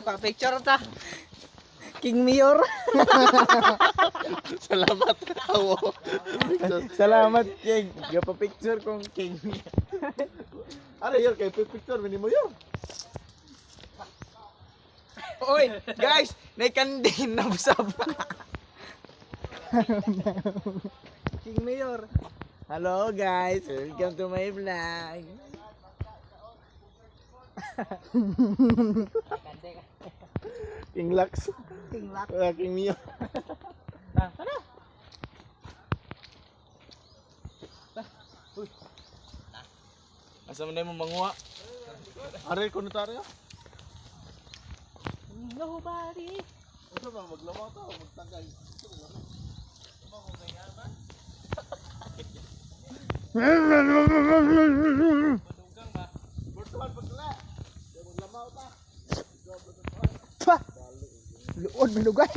Pa-picture ta. King Mayor. Salamat. Awo. Salamat, King. Gapa-picture kong King. Ano yun? Kay picture, minimo yun. Oy, guys, naikandin na busab. King Mayor. Hello guys, welcome to my vlog. King Lux. King Lux. King Mio. Asa man na mo manguha? Are, kuno tayo. Nobody. Ano ba? Maglamaw ta o magtangay? Luod malugay.